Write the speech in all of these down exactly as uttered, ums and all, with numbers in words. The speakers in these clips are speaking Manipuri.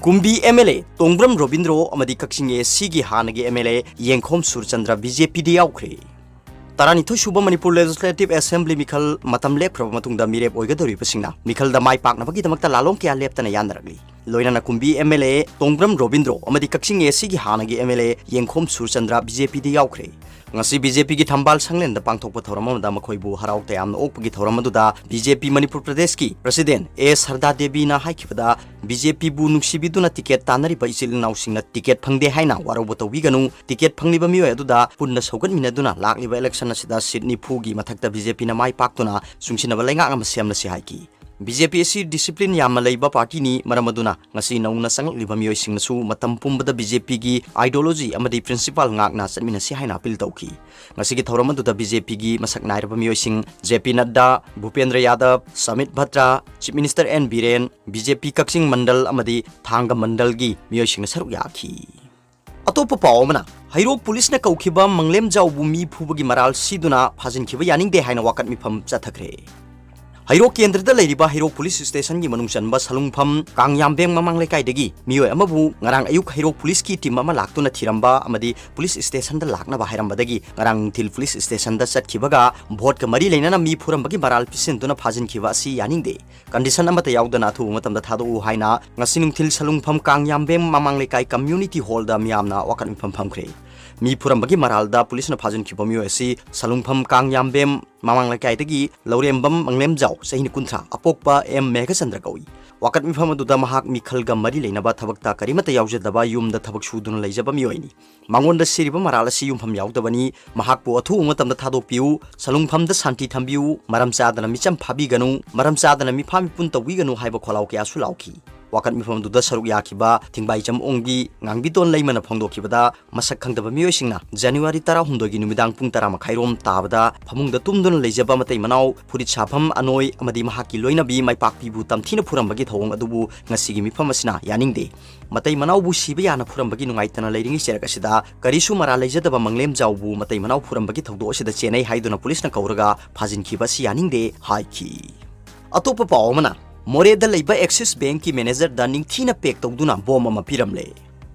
ꯀꯨꯝꯕꯤ MLA ꯇꯣꯡꯕ꯭ꯔꯝ ꯔꯣꯕꯤꯟꯗ꯭ꯔꯣ ꯑꯃꯗꯤ ꯀꯛꯆꯤꯡ ACꯒꯤ ꯍꯥꯟꯅꯒꯤ MLA ꯌꯦꯡꯈꯣꯝ ꯁꯨꯔꯆꯟꯗ꯭ꯔ BJPꯗ ꯌꯥꯎꯈ꯭ꯔꯦ꯫ ꯇꯔꯥꯅꯤꯊꯣꯏ ꯁꯨꯕ ꯃꯅꯤꯄꯨꯔ Legislative Assembly ꯃꯤꯈꯜ ꯃꯇꯝ ꯂꯦꯞꯈ꯭ꯔꯕ ꯃꯇꯨꯡꯗ ꯃꯤꯔꯦꯞ ꯑꯣꯏꯒꯗꯧꯔꯤꯕꯁꯤꯡꯅ ꯃꯤꯈꯜꯗ ꯃꯥꯏ ꯄꯥꯛꯅꯕꯒꯤꯗꯃꯛꯇ ꯂꯥꯂꯣꯡ ꯀꯌꯥ ꯂꯦꯞꯇꯅ ꯌꯥꯅꯔꯛꯂꯤ꯫ ꯂꯣꯏꯅꯅ ꯀꯨꯝꯕꯤ MLA ꯇꯣꯡꯕ꯭ꯔꯝ ꯔꯣꯕꯤꯟꯗ꯭ꯔꯣ ꯑꯃꯗꯤ ꯀꯛꯆꯤꯡ ACꯒꯤ ꯍꯥꯟꯅꯒꯤ MLA ꯌꯦꯡꯈꯣꯝ ꯁꯨꯔꯆꯟꯗ꯭ꯔ BJPꯗ ꯌꯥꯎꯈ꯭ꯔꯦ꯫ ꯉꯁꯤ BJPꯒꯤ ꯊꯝꯕꯥꯜ ꯁꯪꯂꯦꯟꯗ ꯄꯥꯡꯊꯣꯛꯄ ꯊꯧꯔꯝ ꯑꯃꯗ ꯃꯈꯣꯏꯕꯨ ꯍꯔꯥꯎ ꯇꯌꯥꯝꯅ ꯑꯣꯛꯄꯒꯤ ꯊꯧꯔꯝ ꯑꯗꯨꯗ BJP ꯃꯅꯤꯄꯨꯔ ꯄ꯭ꯔꯗꯦꯁꯀꯤ President ꯑꯦ ꯁꯔꯗꯥ ꯗꯦꯕꯤꯅ ꯍꯥꯏꯈꯤꯕꯗ, BJPꯕꯨ ꯅꯨꯡꯁꯤꯕꯤꯗꯨꯅ ꯇꯤꯀꯦꯠ ꯇꯥꯟꯅꯔꯤꯕ ꯏꯆꯤꯜ ꯏꯅꯥꯎꯁꯤꯡꯅ ꯇꯤꯀꯦꯠ ꯐꯪꯗꯦ ꯍꯥꯏꯅ ꯋꯥꯔꯧꯕ ꯇꯧꯕꯤꯒꯅꯨ, ꯇꯤꯀꯦꯠ ꯐꯪꯂꯤꯕ ꯃꯤꯑꯣꯏ ꯑꯗꯨꯗ ꯄꯨꯟꯅ ꯁꯧꯒꯠꯃꯤꯟꯅꯗꯨꯅ ꯂꯥꯛꯂꯤꯕ election ꯑꯁꯤꯗ seat ꯅꯤꯐꯨꯒꯤ ꯃꯊꯛꯇ BJPꯅ ꯃꯥꯏ ꯄꯥꯛꯇꯨꯅ ꯆꯨꯡꯁꯤꯟꯅꯕ ꯂꯩꯉꯥꯛ ꯑꯃ ꯁꯦꯝꯂꯁꯤ ꯍꯥꯏꯈꯤ꯫ BJP ꯑꯁꯤ discipline ꯌꯥꯝꯅ ꯂꯩꯕ partyꯅꯤ, ꯃꯔꯝ ꯑꯗꯨꯅ ꯉꯁꯤ ꯅꯧꯅ ꯆꯪꯂꯛꯂꯤꯕ ꯃꯤꯑꯣꯏꯁꯤꯡꯅꯁꯨ ꯃꯇꯝ ꯄꯨꯝꯕꯗ BJPꯒꯤ ideology ꯑꯃꯗꯤ principle ꯉꯥꯛꯅ ꯆꯠꯃꯤꯟꯅꯁꯤ ꯍꯥꯏꯅ appeal ꯇꯧꯈꯤ꯫ ꯉꯁꯤꯒꯤ ꯊꯧꯔꯝ ꯑꯗꯨꯗ BJPꯒꯤ ꯃꯁꯛ ꯅꯥꯏꯔꯕ ꯃꯤꯑꯣꯏꯁꯤꯡ ꯖꯦ ꯄꯤ Nadda, Bhupender Yadav, Sambit Patra, Chief Minister N Biren, BJP Kakching Mandal ꯑꯃꯗꯤ ꯊꯥꯡꯒ ꯃꯟꯗꯜꯒꯤ ꯃꯤꯑꯣꯏꯁꯤꯡꯅ ꯁꯔꯨꯛ ꯌꯥꯈꯤ꯫ ꯑꯇꯣꯞꯄ ꯄꯥꯎ ꯑꯃꯅ, ꯍꯩꯔꯣꯛ ꯄꯨꯂꯤꯁꯅ ꯀꯧꯈꯤꯕ ꯃꯪꯂꯦꯝꯖꯥꯎꯕꯨ ꯃꯤ ꯐꯨꯕꯒꯤ ꯃꯔꯥꯜ ꯁꯤꯗꯨꯅ ꯐꯥꯖꯤꯟꯈꯤꯕ ꯌꯥꯅꯤꯡꯗꯦ ꯍꯥꯏꯅ ꯋꯥꯀꯠ ꯃꯤꯐꯝ ꯆꯠꯊꯈ꯭ꯔꯦ꯫ ꯍꯩꯔꯣꯛ ꯀꯦꯟꯗ꯭ꯔꯗ ꯂꯩꯔꯤꯕ ꯍꯩꯔꯣꯛ ꯄꯨꯂꯤꯁ ꯁ꯭ꯇꯦꯁꯟꯒꯤ ꯃꯅꯨꯡ ꯆꯟꯕ ꯁꯂꯨꯡꯐꯝ ꯀꯥꯡꯌꯥꯝꯕꯦꯡ ꯃꯃꯥꯡ ꯂꯩꯀꯥꯏꯗꯒꯤ ꯃꯤꯑꯣꯏ ꯑꯃꯕꯨ ꯉꯔꯥꯡ ꯑꯌꯨꯛ ꯍꯩꯔꯣꯛ ꯄꯨꯂꯤꯁꯀꯤ team ꯑꯃ ꯂꯥꯛꯇꯨꯅ ꯊꯤꯔꯝꯕ ꯑꯃꯗꯤ ꯄꯨꯂꯤꯁ ꯁ꯭ꯇꯦꯁꯟꯗ ꯂꯥꯛꯅꯕ ꯍꯥꯏꯔꯝꯕꯗꯒꯤ ꯉꯔꯥꯡ ꯅꯨꯡꯊꯤꯜ ꯄꯨꯂꯤꯁ ꯁ꯭ꯇꯦꯁꯟꯗ ꯆꯠꯈꯤꯕꯒ ꯚꯣꯠꯀ ꯃꯔꯤ ꯂꯩꯅꯅ ꯃꯤ ꯐꯨꯔꯝꯕꯒꯤ ꯃꯔꯥꯜ ꯄꯤꯁꯤꯟꯗꯨꯅ ꯐꯥꯖꯤꯟꯈꯤꯕ ꯑꯁꯤ ꯌꯥꯅꯤꯡꯗꯦ꯫ Condition ꯑꯃꯠꯇ ꯌꯥꯎꯗꯅ ꯑꯊꯨꯕ ꯃꯇꯝꯗ ꯊꯥꯗꯣꯛꯎ ꯍꯥꯏꯅ ꯉꯁꯤ ꯅꯨꯡꯊꯤꯜ ꯁꯂꯨꯡꯐꯝ ꯀꯥꯡꯌꯥꯝꯕꯦꯝ ꯃꯃꯥꯡ ꯂꯩꯀꯥꯏ community hallꯗ ꯃꯤꯌꯥꯝꯅ ꯋꯥꯀꯠ ꯃꯤꯐꯝ ꯐꯝꯈ꯭ꯔꯦ꯫ ꯃꯤ ꯐꯨꯔꯝꯕꯒꯤ ꯃꯔꯥꯜꯗ ꯄꯨꯂꯤꯁꯅ ꯐꯥꯖꯤꯟꯈꯤꯕ ꯃꯤꯑꯣꯏ ꯑꯁꯤ ꯁꯂꯨꯡꯐꯝ ꯀꯥꯡꯌꯥꯝꯕꯦꯝ ꯃꯃꯥꯡ ꯂꯩꯀꯥꯏꯗꯒꯤ ꯂꯧꯔꯦꯝꯕꯝ ꯃꯪꯂꯦꯝꯖꯥꯎ, ꯆꯍꯤ ꯀꯨꯟꯊ꯭ꯔꯥ, ꯑꯄꯣꯛꯄ ꯑꯦꯝ ꯃꯦꯘꯆꯟꯗ꯭ꯔ ꯀꯧꯏ꯫ ꯋꯥꯀꯠ ꯃꯤꯐꯝ ꯑꯗꯨꯗ ꯃꯍꯥꯛ ꯃꯤꯈꯜꯒ ꯃꯔꯤ ꯂꯩꯅꯕ ꯊꯕꯛꯇ ꯀꯔꯤꯃꯠꯇ ꯌꯥꯎꯖꯗꯕ ꯌꯨꯝꯗ ꯊꯕꯛ ꯁꯨꯗꯨꯅ ꯂꯩꯖꯕ ꯃꯤꯑꯣꯏꯅꯤ꯫ ꯃꯉꯣꯟꯗ ꯁꯤꯔꯤꯕ ꯃꯔꯥꯜ ꯑꯁꯤ ꯌꯨꯝꯐꯝ ꯌꯥꯎꯗꯕꯅꯤ꯫ ꯃꯍꯥꯛꯄꯨ ꯑꯊꯨꯕ ꯃꯇꯝꯗ ꯊꯥꯗꯣꯛꯄꯤꯌꯨ, ꯁꯂꯨꯡꯐꯝꯗ ꯁꯥꯟꯇꯤ ꯊꯝꯕꯤꯌꯨ, ꯃꯔꯝ ꯆꯥꯗꯅ ꯃꯤꯆꯝ ꯐꯥꯕꯤꯒꯅꯨ, ꯃꯔꯝ ꯆꯥꯗꯅ ꯃꯤꯐꯥ ꯃꯤꯄꯨꯟ ꯇꯧꯕꯤꯒꯅꯨ ꯍꯥꯏꯕ ꯈꯣꯜꯂꯥꯎ ꯀꯌꯥꯁꯨ ꯂꯥꯎꯈꯤ꯫ ꯋꯥꯀꯠ ꯃꯤꯐꯝ ꯑꯗꯨꯗ ꯁꯔꯨꯛ ꯌꯥꯈꯤꯕ ꯊꯤꯡꯕꯥꯏꯖꯝ ꯑꯣꯡꯕꯤ ꯉꯥꯡꯕꯤꯇꯣꯟ ꯂꯩꯃꯅ ꯐꯣꯡꯗꯣꯛꯈꯤꯕꯗ, ꯃꯁꯛ ꯈꯪꯗꯕ ꯃꯤꯑꯣꯏꯁꯤꯡꯅ ꯖꯅꯋꯥꯔꯤ ꯇꯔꯥꯍꯨꯝꯗꯣꯏꯒꯤ ꯅꯨꯃꯤꯗꯥꯡ ꯄꯨꯡ ꯇꯔꯥ ꯃꯈꯥꯏꯔꯣꯝ ꯇꯥꯕꯗ ꯐꯃꯨꯡꯗ ꯇꯨꯝꯗꯨꯅ ꯂꯩꯖꯕ ꯃꯇꯩ ꯃꯅꯥꯎ ꯐꯨꯔꯤꯠ ꯁꯥꯐꯝ ꯑꯅꯣꯏ ꯑꯃꯗꯤ ꯃꯍꯥꯛꯀꯤ ꯂꯣꯏꯅꯕꯤ ꯃꯥꯏꯄꯥꯛꯄꯤꯕꯨ ꯇꯝꯊꯤꯅ ꯐꯨꯔꯝꯕꯒꯤ ꯊꯧꯑꯣꯡ ꯑꯗꯨꯕꯨ ꯉꯁꯤꯒꯤ ꯃꯤꯐꯝ ꯑꯁꯤꯅ ꯌꯥꯅꯤꯡꯗꯦ꯫ ꯃꯇꯩ ꯃꯅꯥꯎꯕꯨ ꯁꯤꯕ ꯌꯥꯅ ꯐꯨꯔꯝꯕꯒꯤ ꯅꯨꯡꯉꯥꯏꯇꯅ ꯂꯩꯔꯤꯉꯩ ꯆꯩꯔꯛ ꯑꯁꯤꯗ ꯀꯔꯤꯁꯨ ꯃꯔꯥꯜ ꯂꯩꯖꯗꯕ ꯃꯪꯂꯦꯝꯖꯥꯎꯕꯨ ꯃꯇꯩ ꯃꯅꯥꯎ ꯐꯨꯔꯝꯕꯒꯤ ꯊꯧꯗꯣꯛ ꯑꯁꯤꯗ ꯆꯦꯟꯅꯩ ꯍꯥꯏꯗꯨꯅ ꯄꯨꯂꯤꯁꯅ ꯀꯧꯔꯒ ꯐꯥꯖꯤꯟꯈꯤꯕ ꯑꯁꯤ ꯌꯥꯅꯤꯡꯗꯦ ꯍꯥꯏꯈꯤ꯫ ꯑꯇꯣꯞꯄ ꯄꯥꯎ ꯑꯃꯅ, ꯃꯣꯔꯦꯗ ꯂꯩꯕ Axis Bankꯀꯤ managerꯗ ꯅꯤꯡꯊꯤꯅ pack ꯇꯧꯗꯨꯅ ꯕꯣꯝ ꯑꯃ ꯄꯤꯔꯝꯂꯦ꯫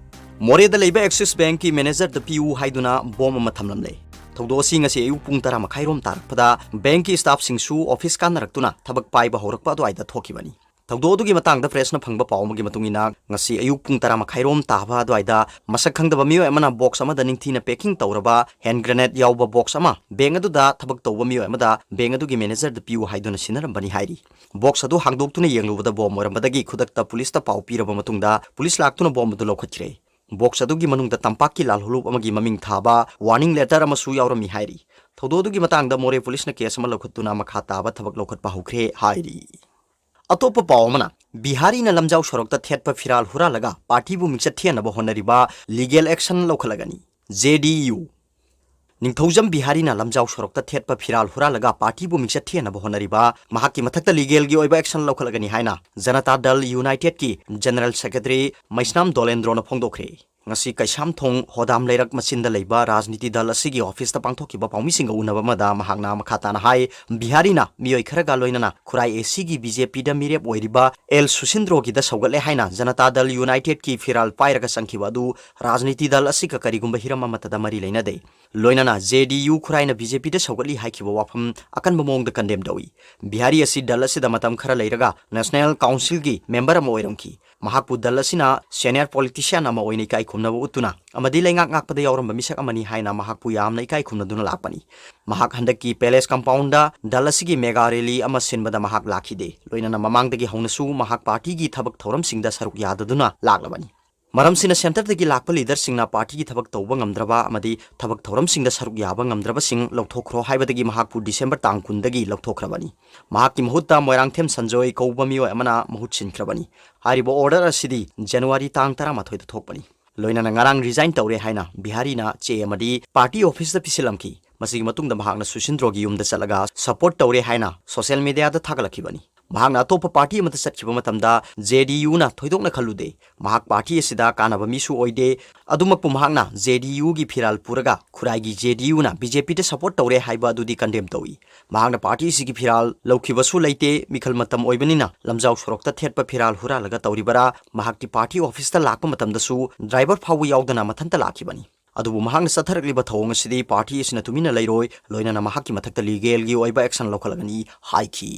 ꯃꯣꯔꯦꯗ ꯂꯩꯕ Axis Bankꯀꯤ managerꯗ ꯄꯤꯌꯨ ꯍꯥꯏꯗꯨꯅ ꯕꯣꯝ ꯑꯃ ꯊꯝꯂꯝꯂꯦ꯫ ꯊꯧꯗꯣꯛ ꯑꯁꯤ ꯉꯁꯤ ꯑꯌꯨꯛ ꯄꯨꯡ ꯇꯔꯥ ꯃꯈꯥꯏꯔꯣꯝ ꯇꯥꯔꯛꯄꯗ bankꯀꯤ staffꯁꯤꯡꯁꯨ office ꯀꯥꯟꯅꯔꯛꯇꯨꯅ ꯊꯕꯛ ꯄꯥꯏꯕ ꯍꯧꯔꯛꯄ ꯑꯗꯨꯋꯥꯏꯗ ꯊꯣꯛꯈꯤꯕꯅꯤ꯫ ꯊꯧꯗꯣꯛ ꯑꯗꯨꯒꯤ ꯃꯇꯥꯡꯗ pressꯅ ꯐꯪꯕ ꯄꯥꯎ ꯑꯃꯒꯤ ꯃꯇꯨꯡ ꯏꯟꯅ, ꯉꯁꯤ ꯑꯌꯨꯛ ꯄꯨꯡ ꯇꯔꯥ ꯃꯈꯥꯏꯔꯣꯝ ꯇꯥꯕ ꯑꯗꯨꯋꯥꯏꯗ ꯃꯁꯛ ꯈꯪꯗꯕ ꯃꯤꯑꯣꯏ ꯑꯃꯅ box ꯑꯃꯗ ꯅꯤꯡꯊꯤꯅ packing ꯇꯧꯔꯕ hand grenade ꯌꯥꯎꯕ box ꯑꯃ bank ꯑꯗꯨꯗ ꯊꯕꯛ ꯇꯧꯕ ꯃꯤꯑꯣꯏ ꯑꯃꯗ bank ꯑꯗꯨꯒꯤ managerꯗ ꯄꯤꯌꯨ ꯍꯥꯏꯗꯨꯅ ꯁꯤꯟꯅꯔꯝꯕꯅꯤ ꯍꯥꯏꯔꯤ꯫ Box ꯑꯗꯨ ꯍꯥꯡꯗꯣꯛꯇꯨꯅ ꯌꯦꯡꯂꯨꯕꯗ ꯕꯣꯝ ꯑꯣꯏꯔꯝꯕꯗꯒꯤ ꯈꯨꯗꯛꯇ ꯄꯨꯂꯤꯁꯇ ꯄꯥꯎ ꯄꯤꯔꯕ ꯃꯇꯨꯡꯗ ꯄꯨꯂꯤꯁ ꯂꯥꯛꯇꯨꯅ ꯕꯣꯝ ꯑꯗꯨ ꯂꯧꯈꯠꯈ꯭ꯔꯦ꯫ Box ꯑꯗꯨꯒꯤ ꯃꯅꯨꯡꯗ ꯇꯝꯄꯥꯛꯀꯤ ꯂꯥꯜꯍꯧꯂꯨꯞ ꯑꯃꯒꯤ ꯃꯃꯤꯡ ꯊꯥꯕ warning letter ꯑꯃꯁꯨ ꯌꯥꯎꯔꯝꯃꯤ ꯍꯥꯏꯔꯤ꯫ ꯊꯧꯗꯣꯛ ꯑꯗꯨꯒꯤ ꯃꯇꯥꯡꯗ ꯃꯣꯔꯦ ꯄꯨꯂꯤꯁꯅ case ꯑꯃ ꯂꯧꯈꯠꯇꯨꯅ ꯃꯈꯥ ꯇꯥꯕ ꯊꯕꯛ ꯂꯧꯈꯠꯄ ꯍꯧꯈ꯭ꯔꯦ ꯍꯥꯏꯔꯤ꯫ ꯑꯇꯣꯞꯄ ꯄꯥꯎ ꯑꯃꯅ, ꯕꯤꯍꯥꯔꯤꯅ ꯂꯝꯖꯥꯎ ꯁꯣꯔꯣꯛꯇ ꯊꯦꯠꯄ ꯐꯤꯔꯥꯜ ꯍꯨꯔꯥꯜꯂꯒ partyꯕꯨ ꯃꯤꯡꯆꯠ ꯊꯤꯍꯟꯅꯕ ꯍꯣꯠꯅꯔꯤꯕ legal action ꯂꯧꯈꯠꯂꯒꯅꯤ꯫ JDU꯫ ꯅꯤꯡꯊꯧꯖꯝ ꯕꯤꯍꯥꯔꯤꯅ ꯂꯝꯖꯥꯎ ꯁꯣꯔꯣꯛꯇ ꯊꯦꯠꯄ ꯐꯤꯔꯥꯜ ꯍꯨꯔꯥꯜꯂꯒ partyꯕꯨ ꯃꯤꯡꯆꯠ ꯊꯤꯍꯟꯅꯕ ꯍꯣꯠꯅꯔꯤꯕ ꯃꯍꯥꯛꯀꯤ ꯃꯊꯛꯇ legalꯒꯤ ꯑꯣꯏꯕ action ꯂꯧꯈꯠꯂꯒꯅꯤ ꯍꯥꯏꯅ ꯖꯅꯇꯥ ꯗꯜ Unitedꯀꯤ general secretary ꯃꯩꯁꯅꯥꯝ ꯗꯣꯂꯦꯟꯗ꯭ꯔꯣꯅ ꯐꯣꯡꯗꯣꯛꯈ꯭ꯔꯦ꯫ ꯉꯁꯤ ꯀꯩꯁꯥꯝꯊꯣꯡ ꯍꯣꯗꯥꯝ ꯂꯩꯔꯛ ꯃꯆꯤꯟꯗ ꯂꯩꯕ ꯔꯥꯖꯅꯤꯇꯤ ꯗꯜ ꯑꯁꯤꯒꯤ officeꯇ ꯄꯥꯡꯊꯣꯛꯈꯤꯕ ꯄꯥꯎꯃꯤꯁꯤꯡꯒ ꯎꯅꯕ ꯑꯃꯗ ꯃꯍꯥꯛꯅ ꯃꯈꯥ ꯇꯥꯅ ꯍꯥꯏ, ꯕꯤꯍꯥꯔꯤꯅ ꯃꯤꯑꯣꯏ ꯈꯔꯒ ꯂꯣꯏꯅꯅ ꯈꯨꯔꯥꯏ ACꯒꯤ BJPꯗ ꯃꯤꯔꯦꯞ ꯑꯣꯏꯔꯤꯕ ꯑꯦꯜ ꯁꯨꯁꯤꯟꯗ꯭ꯔꯣꯒꯤꯗ ꯁꯧꯒꯠꯂꯦ ꯍꯥꯏꯅ ꯖꯅꯇꯥ ꯗꯜ Unitedꯀꯤ ꯐꯤꯔꯥꯜ ꯄꯥꯏꯔꯒ ꯆꯪꯈꯤꯕ ꯑꯗꯨ ꯔꯥꯖꯅꯤꯇꯤ ꯗꯜ ꯑꯁꯤꯒ ꯀꯔꯤꯒꯨꯝꯕ ꯍꯤꯔꯝ ꯑꯃꯠꯇꯗ ꯃꯔꯤ ꯂꯩꯅꯗꯦ꯫ ꯂꯣꯏꯅꯅ JDU ꯈꯨꯔꯥꯏꯅ BJPꯗ ꯁꯧꯒꯠꯂꯤ ꯍꯥꯏꯈꯤꯕ ꯋꯥꯐꯝ ꯑꯀꯟꯕ ꯃꯑꯣꯡꯗ condemn ꯇꯧꯏ꯫ ꯕꯤꯍꯥꯔꯤ ꯑꯁꯤ ꯗꯜ ꯑꯁꯤꯗ ꯃꯇꯝ ꯈꯔ ꯂꯩꯔꯒ National Councilꯒꯤ member ꯑꯃ ꯑꯣꯏꯔꯝꯈꯤ꯫ ꯃꯍꯥꯛꯄꯨ ꯗꯜ ꯑꯁꯤꯅ senior politician ꯑꯃ ꯑꯣꯏꯅ ꯏꯀꯥꯏ ꯈꯨꯝꯅꯕ ꯎꯠꯇꯨꯅ ꯑꯃꯗꯤ ꯂꯩꯉꯥꯛ ꯉꯥꯛꯄꯗ ꯌꯥꯎꯔꯝꯕ ꯃꯤꯁꯛ ꯑꯃꯅꯤ ꯍꯥꯏꯅ ꯃꯍꯥꯛꯄꯨ ꯌꯥꯝꯅ ꯏꯀꯥꯏ ꯈꯨꯝꯅꯗꯨꯅ ꯂꯥꯛꯄꯅꯤ꯫ ꯃꯍꯥꯛ ꯍꯟꯗꯛꯀꯤ palace compoundꯗ ꯗꯜ ꯑꯁꯤꯒꯤ mega rally ꯑꯃ ꯁꯤꯟꯕꯗ ꯃꯍꯥꯛ ꯂꯥꯛꯈꯤꯗꯦ꯫ ꯂꯣꯏꯅꯅ ꯃꯃꯥꯡꯗꯒꯤ ꯍꯧꯅꯁꯨ ꯃꯍꯥꯛ partyꯒꯤ ꯊꯕꯛ ꯊꯧꯔꯝꯁꯤꯡꯗ ꯁꯔꯨꯛ ꯌꯥꯗꯗꯨꯅ ꯂꯥꯛꯂꯕꯅꯤ꯫ ꯃꯔꯝꯁꯤꯅ centreꯗꯒꯤ ꯂꯥꯛꯄ leaderꯁꯤꯡꯅ partyꯒꯤ ꯊꯕꯛ ꯇꯧꯕ ꯉꯝꯗ꯭ꯔꯕ ꯑꯃꯗꯤ ꯊꯕꯛ ꯊꯧꯔꯝꯁꯤꯡꯗ ꯁꯔꯨꯛ ꯌꯥꯕ ꯉꯝꯗ꯭ꯔꯕꯁꯤꯡ ꯂꯧꯊꯣꯛꯈ꯭ꯔꯣ ꯍꯥꯏꯕꯗꯒꯤ ꯃꯍꯥꯛꯄꯨ December ꯇꯥꯡ ꯀꯨꯟꯗꯒꯤ ꯂꯧꯊꯣꯛꯈ꯭ꯔꯕꯅꯤ꯫ ꯃꯍꯥꯛꯀꯤ ꯃꯍꯨꯠꯇ ꯃꯣꯏꯔꯥꯡꯊꯦꯝ ꯁꯟꯖꯣꯏ ꯀꯧꯕ ꯃꯤꯑꯣꯏ ꯑꯃꯅ ꯃꯍꯨꯠ ꯁꯤꯟꯈ꯭ꯔꯕꯅꯤ꯫ ꯍꯥꯏꯔꯤꯕ order ꯑꯁꯤꯗꯤ January ꯇꯥꯡ ꯇꯔꯥꯃꯥꯊꯣꯏꯗ ꯊꯣꯛꯄꯅꯤ꯫ ꯂꯣꯏꯅꯅ ꯉꯔꯥꯡ resign ꯇꯧꯔꯦ ꯍꯥꯏꯅ ꯕꯤꯍꯥꯔꯤꯅ ꯆꯦ ꯑꯃꯗꯤ party officeꯇ ꯄꯤꯁꯤꯜꯂꯝꯈꯤ꯫ ꯃꯁꯤꯒꯤ ꯃꯇꯨꯡꯗ ꯃꯍꯥꯛꯅ ꯁꯨꯁꯤꯟꯗ꯭ꯔꯣꯒꯤ ꯌꯨꯝꯗ ꯆꯠꯂꯒ ꯁꯄꯣꯔꯠ ꯇꯧꯔꯦ ꯍꯥꯏꯅ ꯁꯣꯁꯤꯌꯦꯜ ꯃꯤꯗꯤꯌꯥꯗ ꯊꯥꯒꯠꯂꯛꯈꯤꯕꯅꯤ꯫ ꯃꯍꯥꯛꯅ ꯑꯇꯣꯞꯄ ꯄꯥꯔꯇꯤ ꯑꯃꯗ ꯆꯠꯈꯤꯕ ꯃꯇꯝꯗ ꯖꯦ ꯗꯤ ꯌꯨꯅ ꯊꯣꯏꯗꯣꯛꯅ ꯈꯜꯂꯨꯗꯦ꯫ ꯃꯍꯥꯛ ꯄꯥꯔꯇꯤ ꯑꯁꯤꯗ ꯀꯥꯟꯅꯕ ꯃꯤꯁꯨ ꯑꯣꯏꯗꯦ꯫ ꯑꯗꯨꯃꯛꯄꯨ ꯃꯍꯥꯛꯅ ꯖꯦ ꯗꯤ ꯌꯨꯒꯤ ꯐꯤꯔꯥꯜ ꯄꯨꯔꯒ ꯈꯨꯔꯥꯏꯒꯤ ꯖꯦ ꯗꯤ ꯌꯨꯅ ꯕꯤ ꯖꯦ ꯄꯤꯗ ꯁꯄꯣꯔꯠ ꯇꯧꯔꯦ ꯍꯥꯏꯕ ꯑꯗꯨꯗꯤ ꯀꯟꯗꯦꯝ ꯇꯧꯏ꯫ ꯃꯍꯥꯛꯅ ꯄꯥꯔꯇꯤ ꯑꯁꯤꯒꯤ ꯐꯤꯔꯥꯜ ꯂꯧꯈꯤꯕꯁꯨ ꯂꯩꯇꯦ, ꯃꯤꯈꯜ ꯃꯇꯝ ꯑꯣꯏꯕꯅꯤꯅ ꯂꯝꯖꯥꯎ ꯁꯣꯔꯣꯛꯇ ꯊꯦꯠꯄ ꯐꯤꯔꯥꯜ ꯍꯨꯔꯥꯜꯂꯒ ꯇꯧꯔꯤꯕꯔꯥ? ꯃꯍꯥꯛꯇꯤ ꯄꯥꯔꯇꯤ ꯑꯣꯐꯤꯁꯇ ꯂꯥꯛꯄ ꯃꯇꯝꯗꯁꯨ ꯗ꯭ꯔꯥꯏꯚꯔ ꯐꯥꯎꯕ ꯌꯥꯎꯗꯅ ꯃꯊꯟꯇ ꯂꯥꯛꯈꯤꯕꯅꯤ꯫ ꯑꯗꯨꯕꯨ ꯃꯍꯥꯛꯅ ꯆꯠꯊꯔꯛꯂꯤꯕ ꯊꯧꯑꯣꯡ ꯑꯁꯤꯗꯤ ꯄꯥꯔꯇꯤ ꯑꯁꯤꯅ ꯇꯨꯃꯤꯟꯅ ꯂꯩꯔꯣꯏ, ꯂꯣꯏꯅꯅ ꯃꯍꯥꯛꯀꯤ ꯃꯊꯛꯇ ꯂꯤꯒꯦꯜꯒꯤ ꯑꯣꯏꯕ ꯑꯦꯛꯁꯟ ꯂꯧꯈꯠꯂꯒꯅꯤ ꯍꯥꯏꯈꯤ꯫